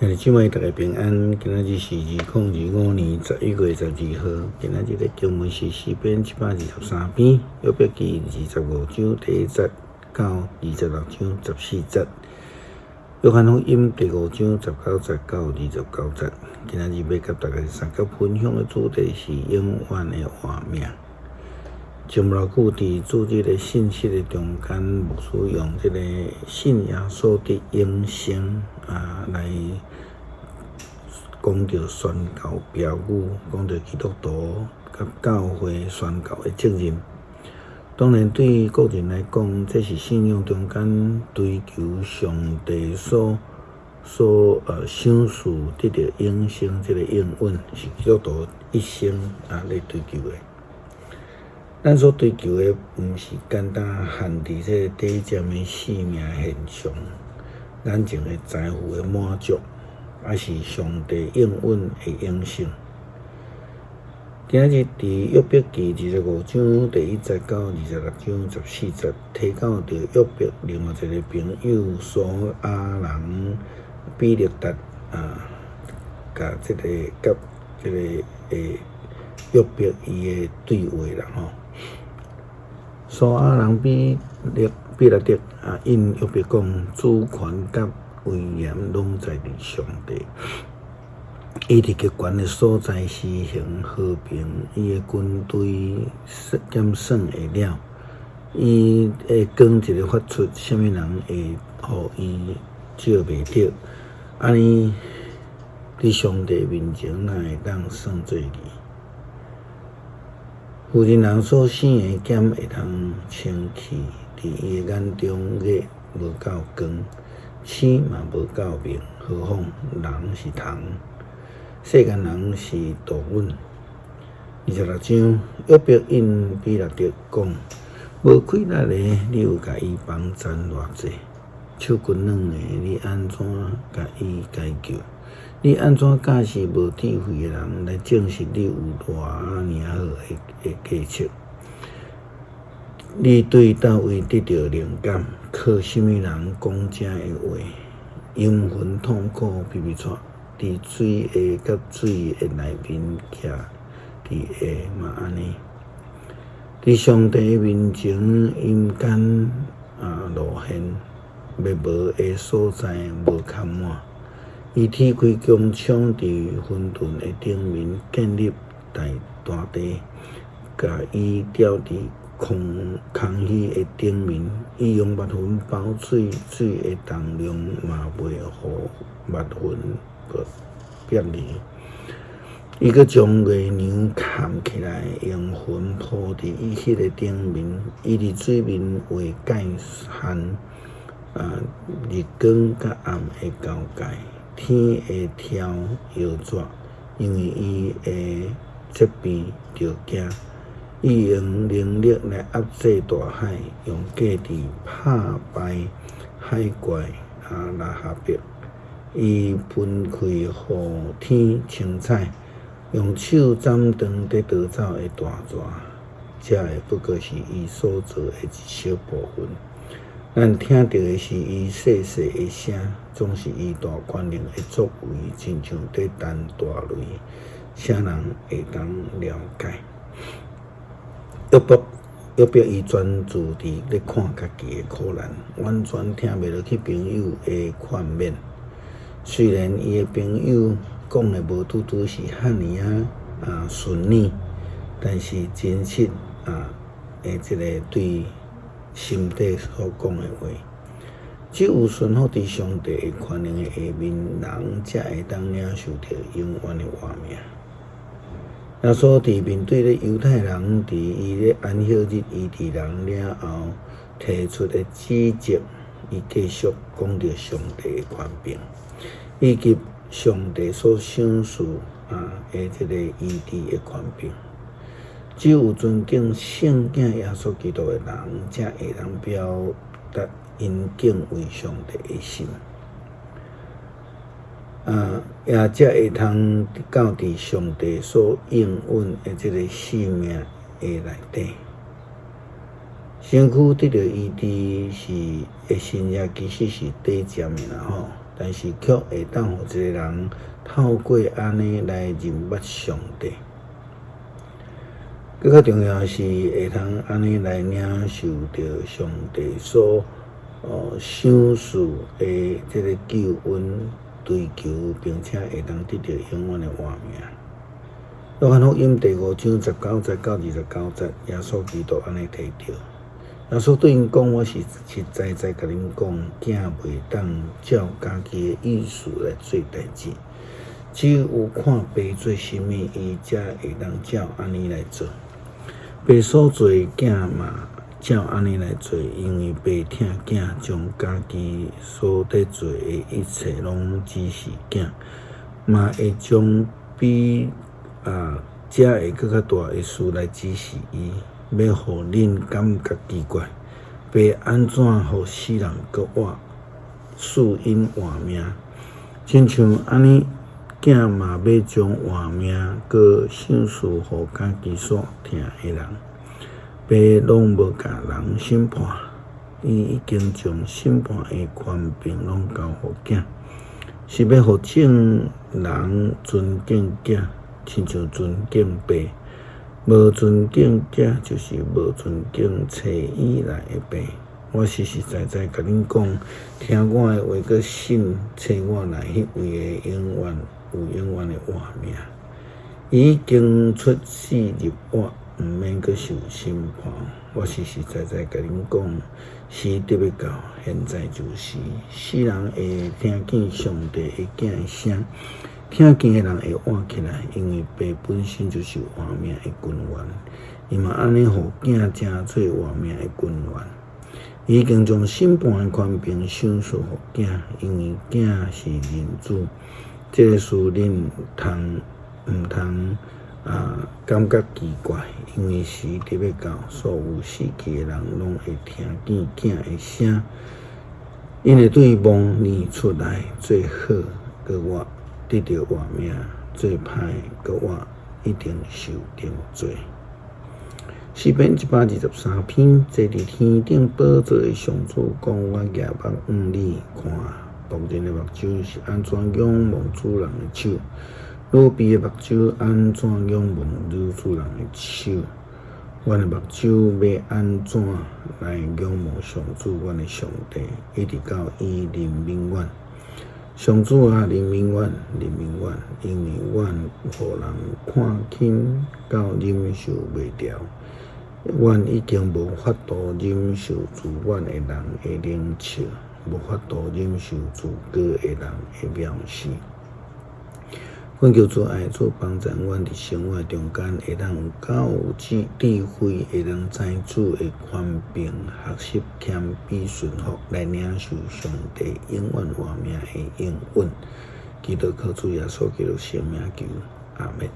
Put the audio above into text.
兄弟姊妹，大家平安。今仔日是2025年11月12號。今仔日的經文是詩篇723篇，約伯記25章第1節到26章14節，約翰福音第5章19節到29節。今仔日欲佮大家相佮分享的主題是永遠的活命。前無偌久，佇主日的信息的中間，牧師用這个信耶穌得永生啊來講著宣教標語，講著基督徒佮教會宣教的責任。當然，對個人來講，這是信仰中間追求上帝所賞賜得著永生這个應允，是基督徒一生啊咧追求的。咱所追求的，毋是簡單限佇這个短暫的生命現象，眼前的財富的滿足，抑是上帝應允的永生。今仔日佇約伯記25章第1節到26章14節，提到著約伯另外一个朋友書亞人比勒達啊，共這个佮這个約伯伊的對話啦吼。書亞人比勒達啊，應約伯講，主權佮威嚴攏在佇上帝。伊佇極懸的所在施行和平，伊的軍隊檢算會了。伊的光一个發出，啥物人會予伊照袂著？按呢，佇上帝面前，哪會當算做義？婦人人所生的繭會通清去，佇伊的眼中月無夠光，星嘛無夠明，何況人是蟲，世間人是惰粉。26章，約伯應比勒達講：無氣力的，你有共伊幫贊偌濟？手骨軟的，你按怎共伊解救？你按怎教示無智慧的人來證實你有偌爾好的計策？你對佗位得著靈感？靠啥物人講這的話？陰魂痛苦皮皮掣，佇水的佮水的內面徛佇的嘛按呢。佇上帝面前陰間啊露現，滅無的所在無崁滿。伊鐵開穹蒼，佇混沌的頂面建立大地，共伊吊佇空虛的頂面。伊用密雲包水，水的重量嘛袂予密雲別離。伊閣將月娘崁起來，用雲鋪佇伊彼个頂面。伊佇水面畫界限，啊，日光佮暗的交界。天會跳搖逝，因為伊的責備著驚。伊用能力來壓制大海，用價值拍敗海怪啊喇哈伯。伊分開予天清彩，用手斬斷佇逃走的大蛇。這个不過是伊所做的一小部分。咱聽著的是伊細細的聲，總是伊大權能的作為，親像佇彈大雷，啥人會當了解？約伯伊專注佇咧看家己的苦難，完全聽袂落去朋友的勸勉。雖然伊的朋友講的無拄拄是遐爾仔順耳，但是真實啊的這个對心底所講的話，只有順服佇上帝的權能的下面，人才會當領受著永遠的活命。耶穌佇面對咧猶太人佇伊咧安息日醫治人了後提出的指責，伊繼續講著上帝的權柄，以及上帝所賞賜啊的這个醫治的權柄。只有尊敬聖子耶穌基督的人，才會當表達𪜶敬畏上帝的心，啊，也才會通到佇上帝所應允的這个生命的內底。身軀得著醫治是的神蹟，其實是短暫的啦吼。但是卻會當予一个人透過按呢來認捌上帝。閣較重要的是，會通按呢來領受著上帝所賞賜的這个救恩追求，並且會當得著永遠的活命。約翰福音第五章十九節到二十九節，耶穌基督按呢提著。耶穌對𪜶講：我實實在在共恁講，囝袂當照家己的意思來做代誌，只有看爸做啥物，伊才會當照按呢來做。爸所做的，囝嘛照按呢來做，因為爸疼囝，將家己所佇做的一切攏指示囝，嘛會將比這个閣較大的事來指示伊，欲予恁感覺奇怪。爸按怎予死人閣活，賜𪜶活命？親像按呢，囝嘛欲將活命閣賞賜予家己所疼的人。爸攏無共人審判，伊已經將審判的權柄攏交予囝，是欲予眾人尊敬囝，親像尊敬爸。無尊敬囝，就是無尊敬差伊來的爸。我實實在在共恁講，聽我的話，閣信差我來彼位的，永遠有永遠的活命。伊已經出死入活，毋免閣受審判。我實實在在共恁講，時得欲到，現在就是，死人會聽見上帝的囝的聲。聽見的人會活起來，因為爸本身就是活命的根源，伊嘛按呢予囝成做活命的根源。伊已經將審判的權柄賞賜予囝，因為囝是人子。這个事恁通毋通感覺奇怪？因為時得欲到，所有死去的人攏會聽見囝的聲，𪜶會對墓裡出來，做好閣活，得著活命；做歹閣活，一定受定罪。詩篇一百二十三篇，坐佇天頂寶座的上主講：我舉目向你看，僕人的目睭是按怎仰望主人的手，奴婢的目睭按怎仰望女主人的手。阮的目睭欲按怎來仰望上主，阮的上帝，一直到伊憐憫阮。上主啊，憐憫阮，憐憫阮，因為阮予人看輕到忍受袂牢，阮已經無法度忍受自阮的人的冷笑，無法度忍受自高的人的藐視。懇求主愛主幫助阮佇生活中間會當有夠有智慧，會當知主的權柄，學習謙卑順服，來領受上帝永遠活命的應允。祈禱靠主耶穌基督聖名求，阿們。